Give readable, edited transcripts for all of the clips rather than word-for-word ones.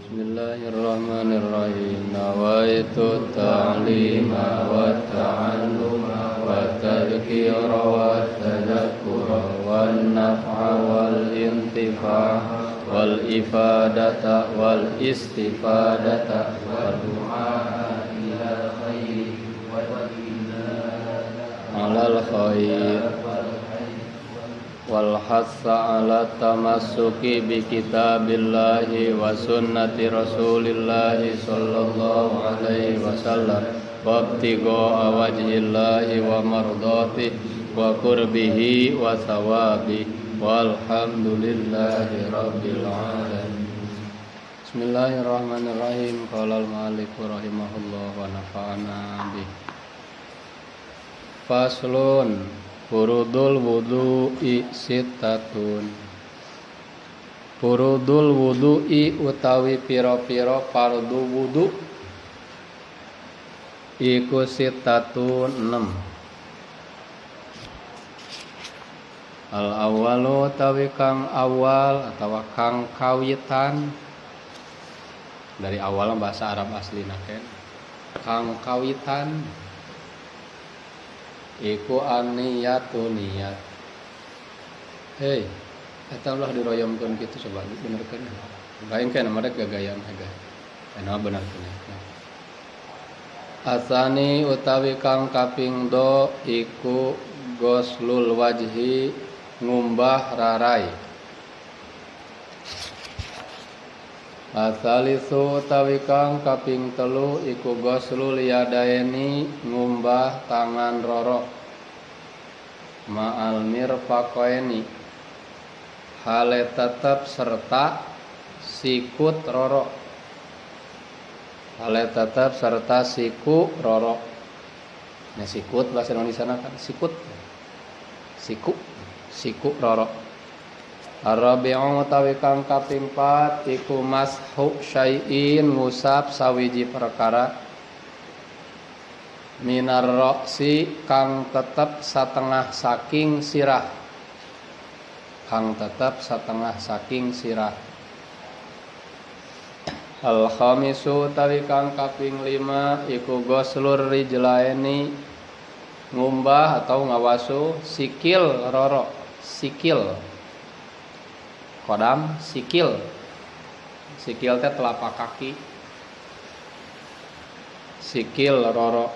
Bismillahirrahmanirrahim. Nawaitu ta'lima wa ta'alluma wa tadhkira wa tadhakkura wa naf'a wal intifa' wal ifadata wal istifadata wa du'a ila khairi wal alal khair wal hassa ala tamassuki bi kitabillahi wa sunnati rasulillahi sallallahu alaihi wasallam wa ibtigha'a wajhillahi wa mardati wa qurbihi wa thawabi walhamdulillahi rabbil alamin. Bismillahirrahmanirrahim. Qala al-mu'allif rahimahullah wa nafa'ana bih. Faslun furudul wudu'i sittatun. Furudul wudu'i utawi pira-pira fardu wudu iku sittatun 6. Al awwalu utawi kang awal atawa kang kawitan, dari awal bahasa Arab aslina ken kang kawitan iku an-niyatu niat. Hei, eta ulah diroyomkeun kitu coba benerkeun. Lain kan mereka gagayaan agak. Eta benerkeun. Asani utawi kang kaping do iku ghoslul wajhi ngumbah rarai. Asalisu utawi kang kaping telu iku ghoslul yadaini ngumbah tangan roro ma'al mirfaqaini hale tetep serta sikut roro, hale tetep serta siku roro. Nah, sikut bahasa Indonesia kan sikut, siku, siku roro. Arabi'u utawi kang kaping 4 iku mashu syai'in ngusap sawiji perkara minar roksi kang tetep satengah saking sirah, kang tetep satengah saking sirah. Al khamisu utawi kang kaping 5 iku ghoslur rijlaini ngumbah atau ngawasu sikil roro, sikil kodam, sikil, sikil teh telapak kaki, sikil roro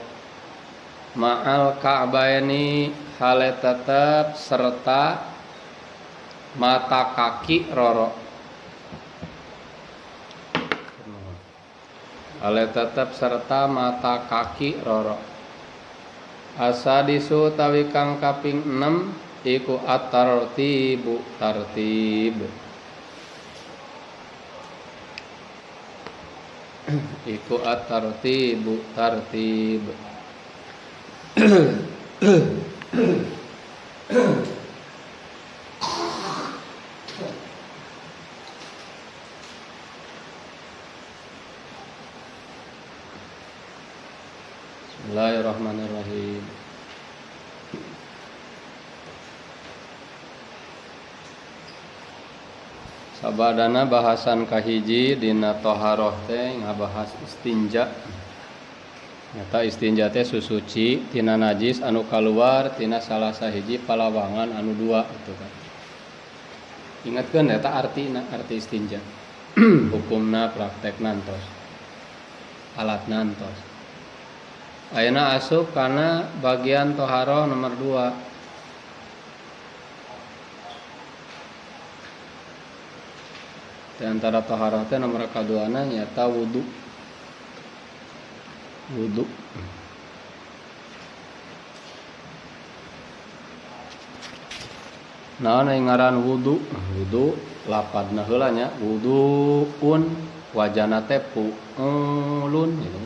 ma'al ka'baini hale tetep serta mata kaki roro, hale tetep serta mata kaki roro. Asadisu tawi kang kaping 6 iku at-tartibu tartib, iku at-tartibu tartib. Bismillahirrahmanirrahim. Sabadana bahasan kahiji dina toharoh teh ngabahas istinja. Nyata istinja teh susuci tina najis anu kaluar tina salah sahiji palawangan anu dua itu kan. Ingatkeun eta artina, arti istinja. Hukumna, praktekna entos. Alatna entos. Ayeuna asup kana bagian toharoh nomor 2. Di antara taharah teh nomor kaduana nyata wudu. Wudu. Naon aya ngaran wudu? Wudu lapadna heula nya, wuduun wajana teh puulun gitu.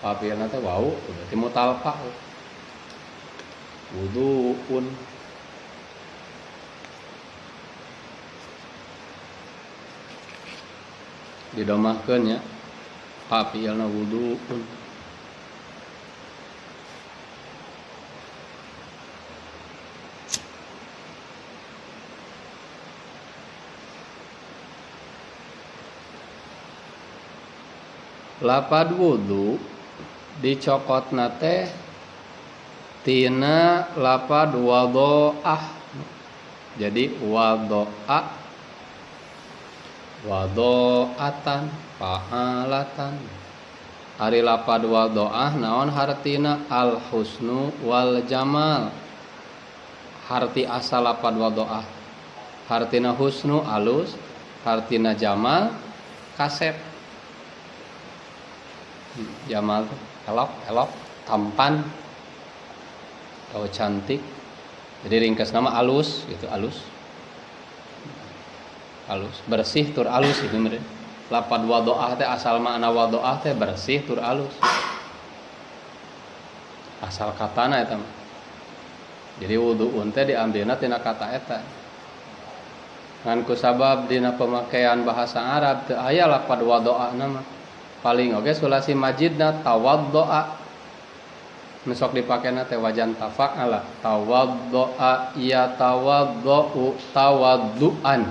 Papilna teh wau berarti mutalfa. Wuduun. Didomahkeun nya papiilna wuduun. Lapad wudu dicokotna teh tina lapad wadoah. Jadi wadoa, wadoatan, fa'alatan. Ari lapad wadoah naon hartina? Al husnu wal jamal. Harti asal lapad wadoah hartina husnu alus, hartina jamal kasep. Jamal elok, elok, tampan atau cantik. Jadi ringkas nama alus gitu, alus. Alus, bersih tur alus gitu meureun. Lapad wadoah teh asal makna wadoah teh bersih tur alus. Asal katana eta mah. Jadi wuduun teh diambilna tina kata eta. Ngan kusabab dina pemakaian bahasa Arab teu aya lapad wadoah mah. Paling oge sulasi majidna tawaddoa. Nu sok dipakena teh wajan tafa'ala, tawaddoa ya tawaddau tawadduan.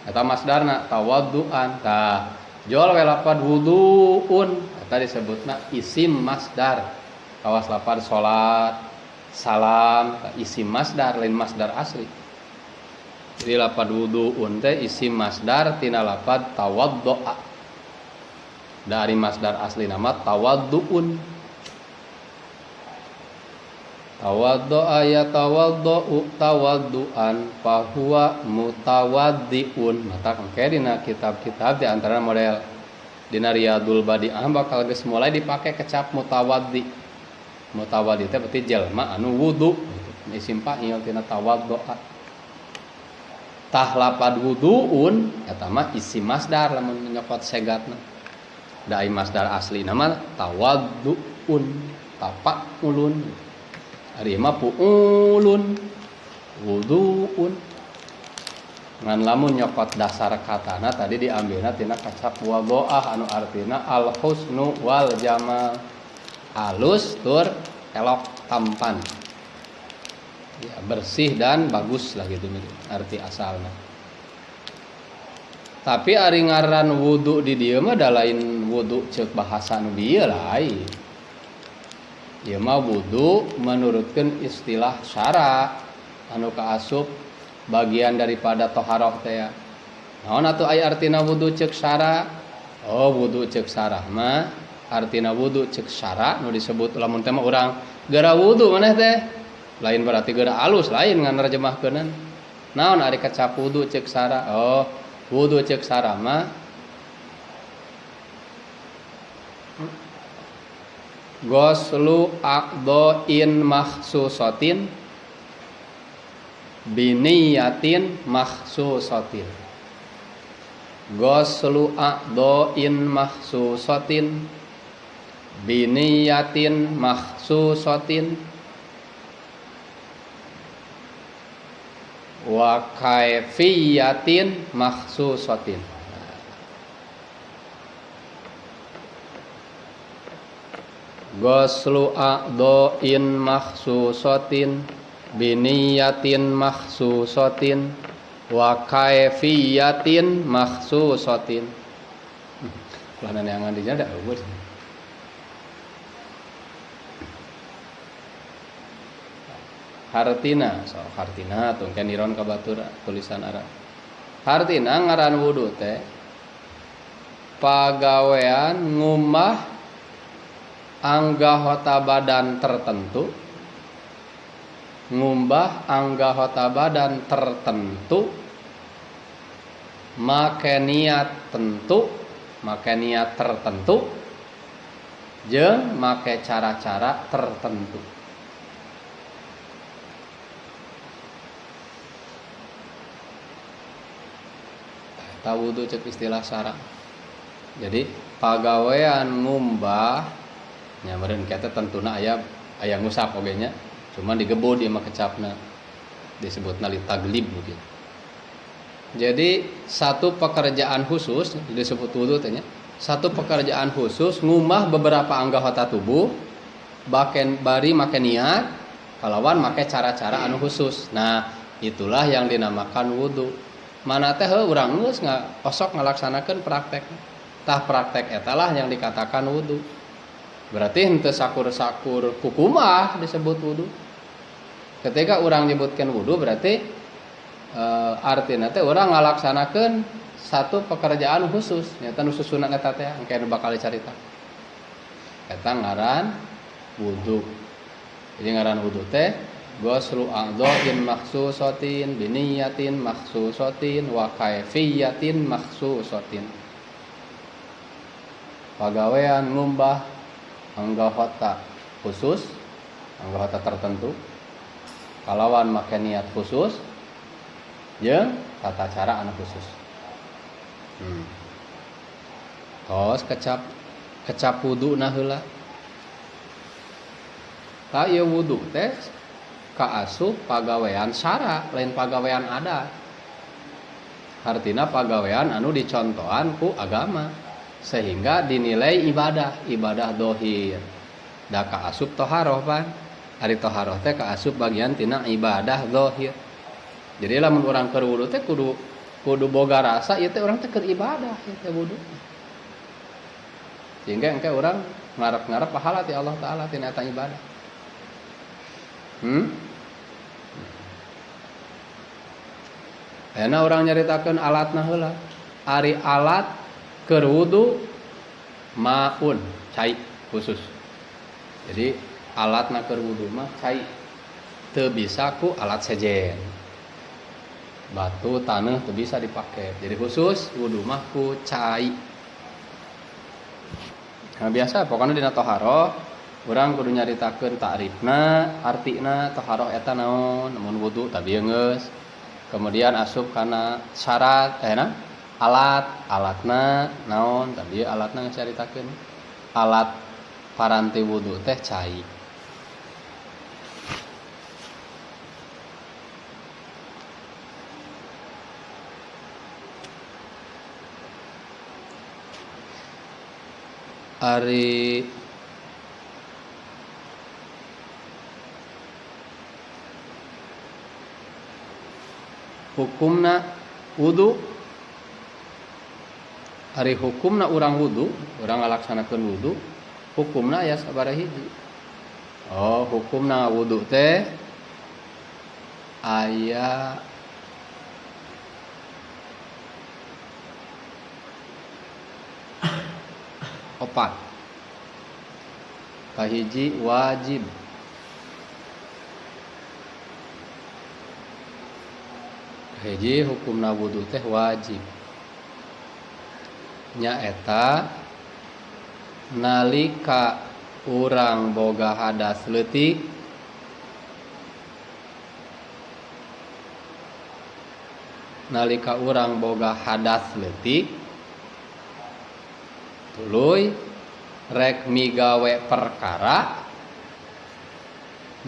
Eta masdarna tawadduan. Tah, jol we lapad wuduun eta disebutna isim masdar. Kawas lapad salat, salam, tah isim masdar lain masdar asli. Jadi lapad wuduun teh isim masdar tina lapad tawaddoa. Dari masdar asli nama tawadduun. Tawaddoa ya tawaddau tawadduan fahuwa mutawaddiun. Mata engke dina kitab-kitab di antara model dina Riyadul Badi'ah bakal geus mulai dipake kecap mutawaddi. Mutawaddi teh berarti jelema anu wudu gitu. Isim fa'il tina tawaddoa. Tah lapad wuduun eta mah isim masdar lamun nyokot segatna. Da ai masdar asli nama tawadduun, tafaulun. Ari mah puulun, wuduun. Ngan lamun nyokot dasar katana tadi diambilna tina kacap wadoah anu artina al husnu wal jamal. Alus tur elok tampan. Ya, bersih dan bagus lah gitu arti asalna. Tapi ari ngaran wudu di dieu mah da lain wudu ceuk bahasa nu bieu lain. Ieu mah wudu menurutkeun istilah syara anu kaasup bagian daripada toharoh teh ya. Naon atuh aya artina wudu ceuk syara? Oh, wudu ceuk syara mah artina wudu ceuk syara nu disebut lamun teh mah urang geura wudu maneh teh. Lain berarti geura alus, lain ngan nerjemahkeunan. Naon ari kecap wudu ceuk syara? Oh, wudu ceuk syara mah goslu aqdoin makhsusatin biniyatin makhsusatin. Goslu aqdoin makhsusatin biniyatin makhsusatin wa kaifiyatin makhsusatin. Goslu aqdoin makhsusatin biniyatin makhsusatin wa kaifiyatin makhsusatin. Ulah neangan di jada eueuh. Hartina, so hartina tong niron ka batur tulisan Arab. Hartina ngaran wudu teh pagawean ngumah anggota badan tertentu, ngumbah anggota badan tertentu, make niat tentu, make niat tertentu, jeung make cara-cara tertentu. Eta wudu cek istilah syara. Jadi pagawean ngumbah nya meureun kieu tentuna aya aya ngusap oge nya, cuman digebod ieu mah kecapna disebutna litaglib mungkin. Jadi satu pekerjaan khusus disebut wudu teh nya, satu pekerjaan khusus ngumah beberapa anggota tubuh baken bari make niat kalawan make cara-cara anu khusus. Nah, itulah yang dinamakan wudu. Mana teh heuh urang geus osok ngalaksanakeun praktek. Tah praktek eta lah yang dikatakan wudu. Berarti henteu sakur-sakur kukumah disebut wudu. Ketika urang nyebutkeun wudu berarti artina teh urang ngalaksanakeun satu pekerjaan khusus, nyata nu susunan eta teh engke nu bakal dicarita. Eta ngaran wudu. Jadi ngaran wudu teh ghuslu a'dha'in makhsusatin biniyatin makhsusatin wa kaifiyatin makhsusatin. Pagawean ngumbah anggota khusus, anggota tertentu, kalawan make niat khusus jeung tata cara anu khusus. Tos kecap wuduna heula. Tah ieu wudu teh kaasup pagawean syara, lain pagawean adat. Hartina pagawean anu dicontohan ku agama sehingga dinilai ibadah, ibadah dohir. Da kaasup toharoh pan. Ari toharoh teh kaasup bagian tina ibadah dohir. Jadi lamun urang keur wudu teh kudu boga rasa ieu teh urang teh keur ibadah ieu teh wudu. Sehingga engke urang ngarep-ngarep pahala ti Allah Taala tina eta ibadah. Ayeuna urang nyaritakeun alatna heula. Ari alat keur wudu maun, cai khusus. Jadi alatna keur wudu mah cai. Teu bisa ku alat sejen. Batu, taneuh teu bisa dipake. Jadi khusus wudu mah ku cai. Nah, biasa pokoknya dina toharoh urang kudu nyaritakeun ta'rifna, artina toharoh eta naon, mun wudu tadi geus. Kemudian asup kana syarat alat, alatna naon, tadi alatna nyaritakeun. Alat paranti wudu teh cai. Ari hukumna wudu, ari hukumna urang wudu, urang ngalaksanakeun wudu, hukumna aya sabaraha hiji. Oh, hukumna wudu teh aya opat. Kahiji wajib. Kahiji hukumna wudu teh wajib. Nyaeta nalika urang boga hadas leutik nalika urang boga hadas leutik tuluy rek migawe perkara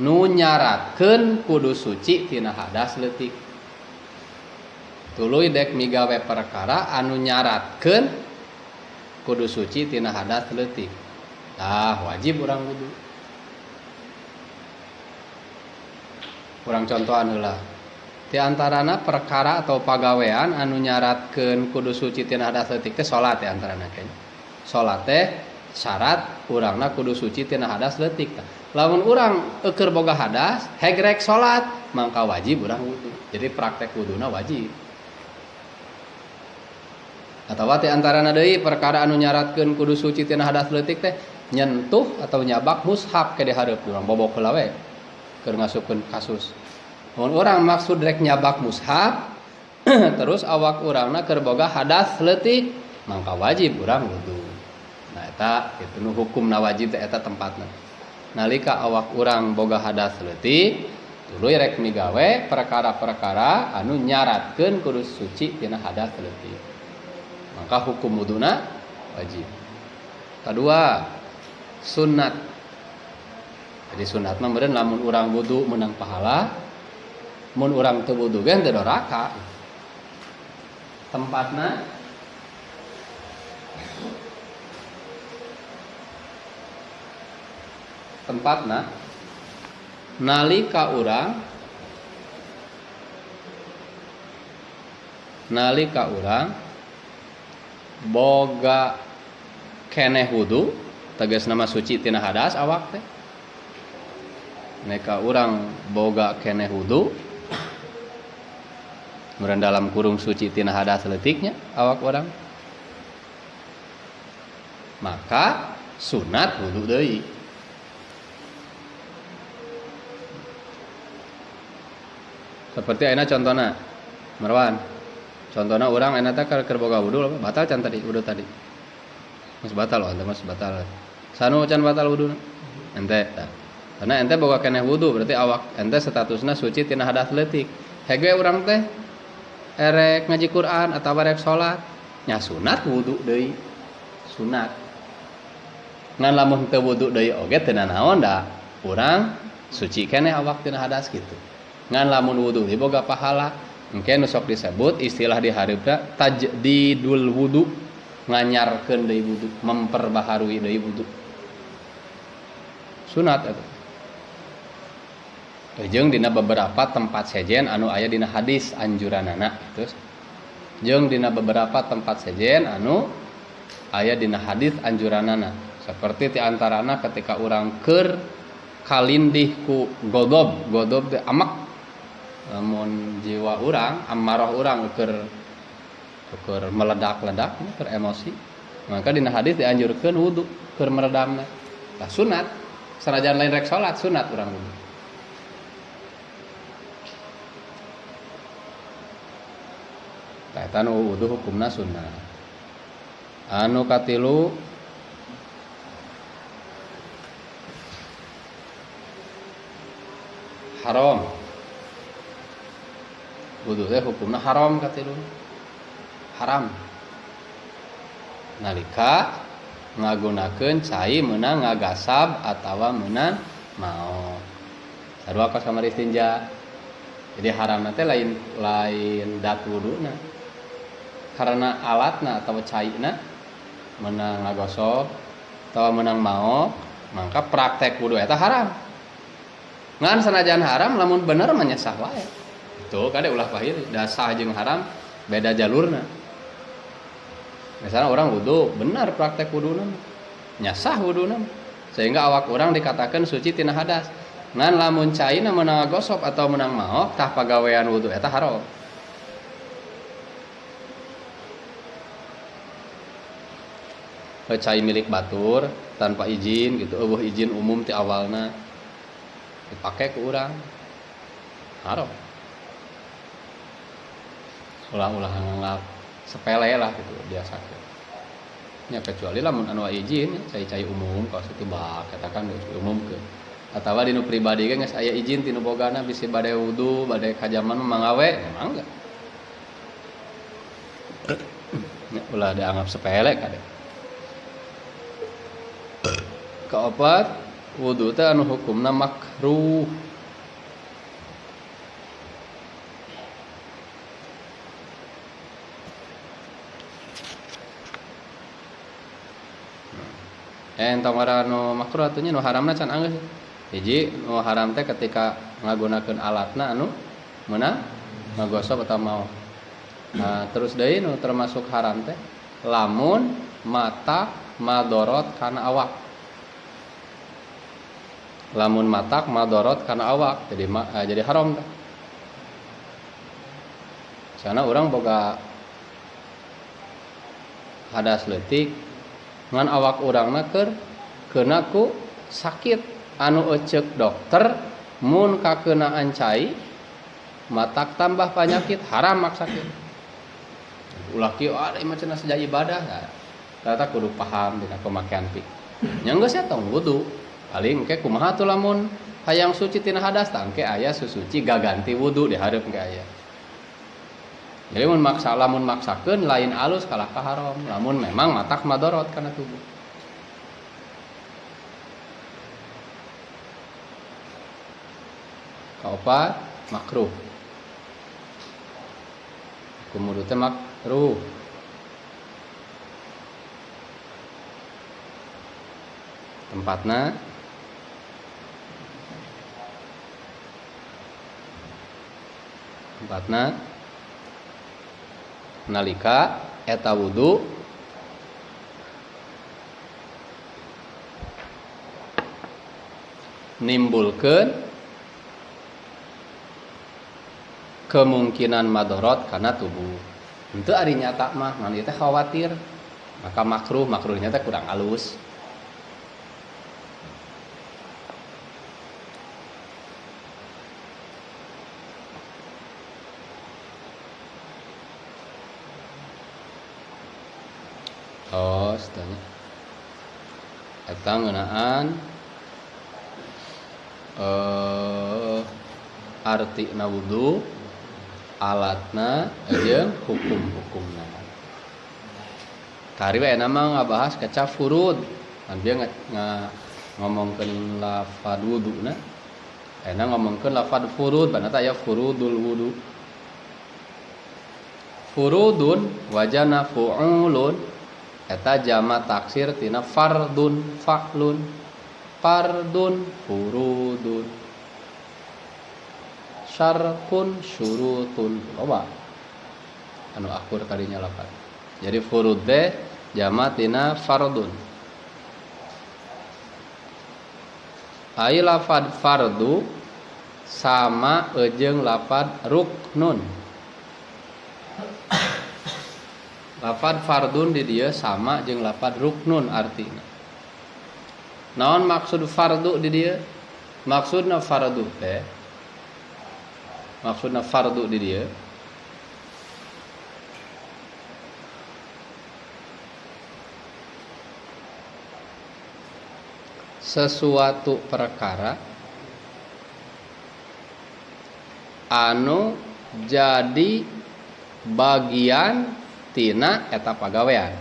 nu nyaratkeun kudu suci tina hadas leutik. Tuluy dek migawe perkara anu nyaratkeun kudu suci tina hadas leutik. Tah wajib urang wudu. Urang contohan heula. Di antarana perkara atau pagawean anu nyaratkeun kudu suci tina hadas leutik teh salat di antarana kayaknya. Salat teh syarat urangna kudu suci tina hadas leutik. Lamun urang keur boga hadas, hegrek salat, mangka wajib urang wudu. Jadi praktek wuduna wajib. Atawa ti antarana deui perkara anu nyaratkeun kudu suci tina hadas leutik teh nyentuh atau nyabak mushaf ke di hareup urang bobok heula we keur ngasupkeun kasus. Mun urang maksud rek nyabak mushaf terus awak urangna keur boga hadas leutik, mangka wajib urang wudu. Nah eta itu nu hukumna wajib teh eta tempatna. Nalika awak urang boga hadas leutik, tuluy rek migawe perkara-perkara anu nyaratkeun kudu suci tina hadas leutik. Maka hukum wuduna wajib. Kedua, sunat. Jadi sunat mah meureun lamun urang wudu meunang pahala, mun urang teu wudu ge teu doraka. Tempatna nalika urang boga keneh wudu tegasna mah suci tina hadas awak teh. Neka urang boga keneh wudu meureun dalam kurung suci tina hadas leutiknya awak urang, maka sunat wudu deui. Seperti ayeuna contona Marwan, contona urang ayeuna teh keur boga wudu batal can tadi wudu tadi. Mas batal ente mas batal. Sanu can batal wuduna ente tah. Karena ente boga keneh wudu berarti awak ente statusna suci tina hadas leutik. Hege urang teh erek ngaji Quran atawa erek salat nya sunat wudu deui. Sunat. Ngan lamun teu wudu deui oge teu nanaon da urang suci keneh awak tina hadas kitu. Ngan lamun wudu deui boga pahala. Engke nu sok disebut istilah di hareupna tajdidul wudu, nganyarkeun deui wudu, memperbaharui deui wudu. Sunat eta. Jeung dina beberapa tempat sejen anu aya dina hadis anjuranana terus jeung dina beberapa tempat sejen anu aya dina hadis anjuranana, seperti ti antarana ketika urang keur kalindih ku godob, godob teh amak, lamun jiwa urang amarah urang keur meledak-ledak keur emosi, maka dina hadis dianjurkeun wudu keur meredamna. Tah sunat sanajan lain rek salat sunat urang wudu. Tah eta nu wudu hukumna sunat. Anu katilu haram. Wudu teh hukumna haram katilu. Haram. Nalika ngagunakeun cai meunang ngagasab atawa meunang maot. Sarua ka kamari istinja. Jadi haramna teh lain dat wuduna. Karena alatna atau caina menang ngagosok atau menang maok, maka praktek wudu eta haram. Ngan sanajan haram lamun bener mah nya sah wae. Itu kade ulah pahir, da sah jeung haram beda jalurna. Misalnya orang wudu, benar praktek wuduna nya sah wuduna. Sehingga awak orang dikatakan suci tina hadas. Ngan lamun caina menang ngagosok atau menang maok tah pagawean wudu eta haram. Cai milik batur tanpa izin gitu, eueuh izin umum ti awalna dipake ku urang haram. Ulah-ulah nganggap sepele lah gitu biasa. Nya kecuali lamun anu izin cai-cai umum kaos itu bak eta kan umumkeun. Atawa dinu pribadi ge geus aya izin tinu bogana bisi bade wudu, bade kajaman manggawe, mangga. Nya ulah dianggap sepele kade. Kaopat, wudu teh anu hukumna makruh. Entong ora nu makruh atuh nya nu haramna can anggeus. Hiji nu haram teh ketika ngagunakeun alatna anu meunang ngagosok atau mau. Nah, terus deui nu termasuk haram teh lamun mata madorot kana awak. Lamun matak madorot kana awak jadi jadi haram teh. Sana urang boga hadas leutik ngan awak urangna keur keuna ku sakit anu eceuk dokter mun kakeunaan cai matak tambah penyakit haram maksakeun. Ulah kieu ah ieu mah cenah seja ibadah. Nah, ternyata kudu paham dina pemakaian pik. Nya geus nya tong wudu. Paling engke kumaha tuh lamun hayang suci tina hadas tah engke aya susuci gaganti wudu di hareup engke aya. Jadi mun maksa lamun maksakeun lain alus kalah ka haram, lamun memang matak madorot kana tubuh. Kaopat makruh. Hukum wudu teh makruh. Tempatna nalika eta wudu nimbulkeun kemungkinan madorot kana tubuh. Henteu ari nyata mah ngan ieu teh khawatir, maka makruh, makruhnya teh kurang alus. Tos tanya. Eta ngeunaan artina wudu, alatna jeung hukum-hukumna. Kari we aya mah ngabahas kecap furud. Kan dia ngomongkeun lafad wuduna. Ayeuna ngomongkeun lafad furud, berarti aya furudul wudu. Furudun wajana fu'ulun eta jama taksir tina fardun fa'lun fardun furudun syartun syurutun loba anu akur kadinya lafad. Jadi furud teh jama tina fardun. Ai lafad fardu sama jeung lafad ruknun. Lafad fardun di dieu sama jeung lafad ruknun artina. Naon maksud fardu di dieu? Maksudna fardu teh, maksudna fardu di dieu sesuatu perkara anu jadi bagian tina eta pagawean.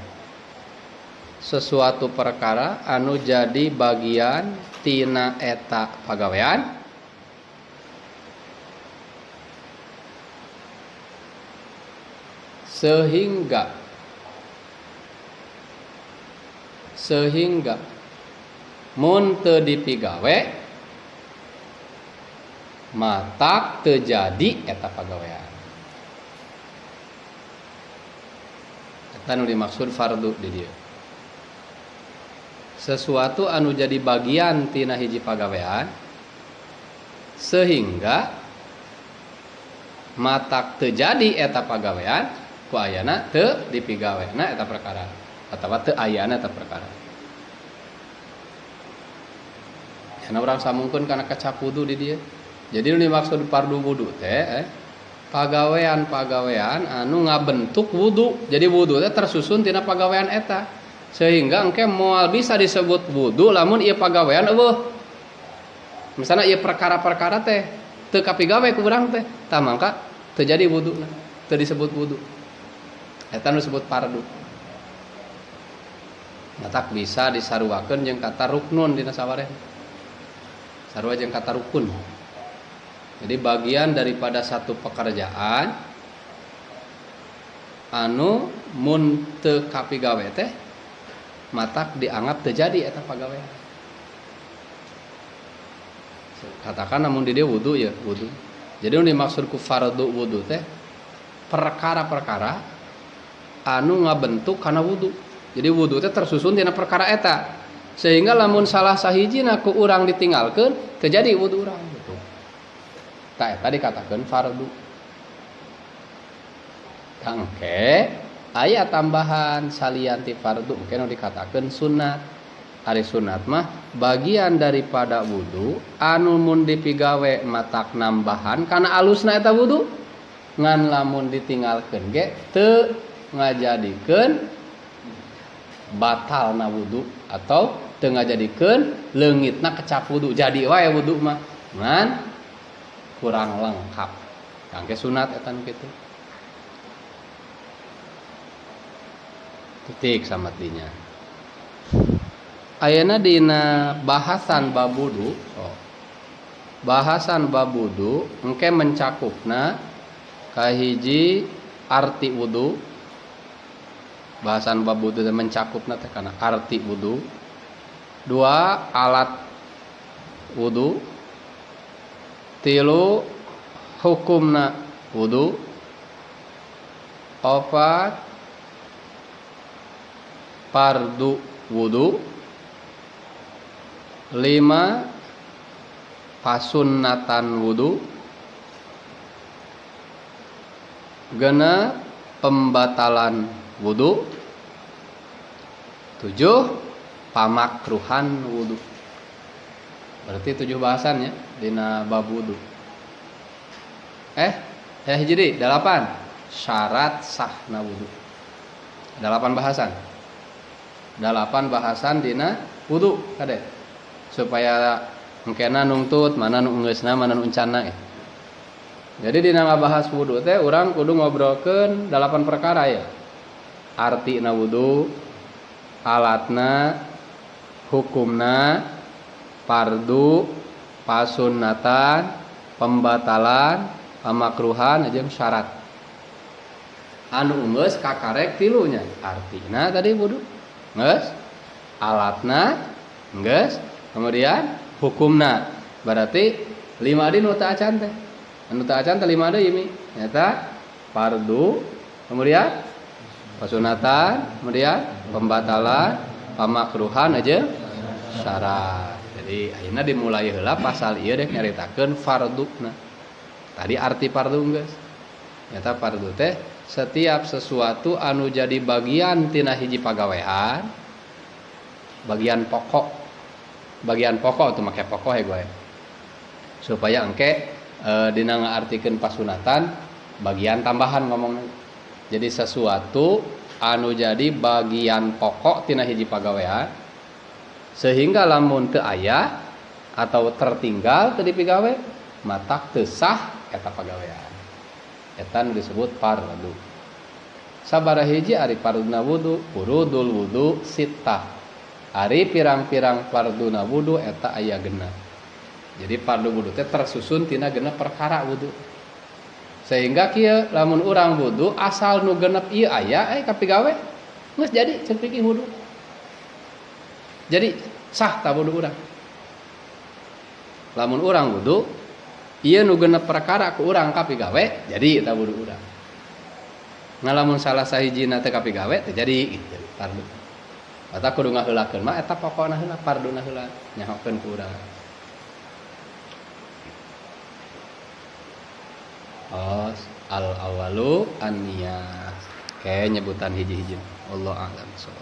Sesuatu perkara anu jadi bagian tina eta pagawean sehingga mun teu dipigawe matak teu jadi eta pagawean. Eta nu dimaksud fardu di dieu. Sesuatu anu jadi bagian tina hiji pagawean sehingga matak teu jadi eta pagawean ku ayana teu dipigawena eta perkara atawa teu ayana eta perkara. Karena urang sambungkeun kana kecap wudu di dieu. Jadi nu dimaksud fardu wudu teh pagawean-pagawean anu ngabentuk wudu. Jadi wudu teh tersusun tina pagawean eta. Sehingga engke moal bisa disebut wudu lamun ieu pagawean eueuh. Misalna ieu perkara-perkara teh teu kapigawe ku urang teh, tah mangka teu jadi wuduna, teu disebut wudu. Eta nu disebut fardu. Matak bisa disaruakeun jeung kata ruknun dina sawareh. Sarua jeung kata rukun. Jadi bagian daripada satu pekerjaan anu mun teu kapigawe teh matak dianggap teu jadi eta pagawean. Katakan namun di dia wudu ya wudu. Jadi nu dimaksud ku fardu wudu teh perkara-perkara anu ngabentuk kana wudu. Jadi wudu teh tersusun tina perkara eta. Sehingga lamun salah sahijina ku urang ditinggalkeun teu jadi wudu urang gitu. Tah eta dikatakeun fardu. Tangke aya tambahan salian ti fardu engke nu dikatakeun sunat. Ari sunat mah bagian daripada wudu anu mun dipigawe matak nambahan kana alusna eta wudu ngan lamun ditinggalkeun ge teu ngajadikeun batalna wudu atau teu ngajadikeun leungitna kecap wudu. Jadi wae wudu mah ngan kurang lengkap. Kangge sunat eta nu kitu. Titik samatinya. Ayeuna dina bahasan bab wudu, bahasan bab wudu engke mencakupna kahiji arti wudu. Bahasan bab wudu teh mencakupna teh kana arti wudu. Dua, alat wudu. Tilu, hukumna wudu. Opat, fardu wudu. Lima, Pasunnatan wudu. 6 pembatalan wudu. 7 pamakruhan wudu. Berarti 7 bahasannya dina bab wudu. Hiji deui 8 syarat sahna wudu. 8 bahasan. 8 bahasan dina wudu kade. Supaya engkena nungtut mana nu geusna mana nu encanna ya. Jadi dina ngabahas wudu teh urang kudu ngobrolkeun 8 perkara ya. Artina wudu, alatna, hukumna, fardu, pasunnatan, pembatalan, pamakruhan jeung syarat. Anu geus kakarek tilunya. Artina tadi wudu geus, alatna geus, kemudian hukumna. Berarti 5 deui nu teu acan teh. Anu teu acan teh 5 deui mi. Nyata fardu, kemudian pasunatan, kemudian pembatalan, pamakruhan aja syarat. Jadi ayeuna dimulai heula pasal ieu dek nyaritakeun farduna. Tadi arti fardu geus. Nyata fardu teh setiap sesuatu anu jadi bagian tina hiji pagawean, bagian pokok. Bagian pokok tuh make pokok ya gue. Supaya engke dina ngaartikeun pasunatan bagian tambahan ngomongna. Jadi sesuatu anu jadi bagian pokok tina hiji pagawean sehingga lamun teu aya atau tertinggal teu dipigawe matak teu sah eta pagawean. Eta nu disebut fardu. Sabaraha hiji ari farduna wudu? Furudul wudu sittah. Ari pirang-pirang farduna wudu eta aya 6. Jadi fardu wudu teh tersusun tina 6 perkara wudu. Sehingga kieu lamun urang wudu asal nu 6 ieu aya kapigawe geus jadi ceuk fikih wudu. Jadi sah ta wudu urang. Lamun urang wudu ieu nu 6 perkara ku urang kapigawe jadi eta wudu urang. Ngalamun salah sahijina teh kapigawe teh jadi gitu fardu. Mata kudu ngaheulakeun mah eta pokona heula farduna heula nyahokeun ku urang. Oh, al awalu an-niyah. Kayak nyebutan hiji-hiji. Allah a'lam bissawab.